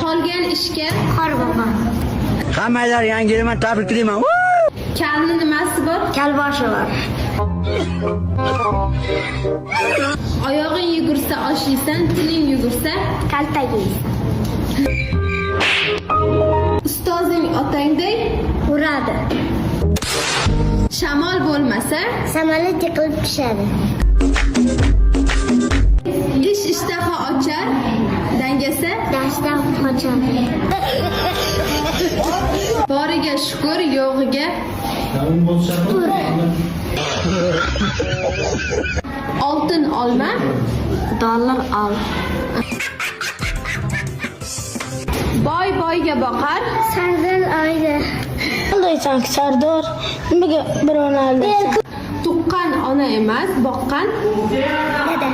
Qolgan ishga Qorbobo. Hammanglar yangi yil bilan tabriklayman. Kalni nimasi bor? Kalboshi bor. Oyog'ing yugursa osh yeysan, tiling yugursa Kaltak yeysan. Ustozing otangday Uradi. Shamol bo'lmasa Samolyot yiqilib tushadi. Ish ishtaha ochar, dangasa Darsdan qochadi. Boriga shukur, yo'g'iga oltin olma, Dollar ol. Boy boyga boqar, Sardor oyda. Aldaysan Sardor, nimaga birovni aldaysan? Tuqqan ona emas, boqqan Dada.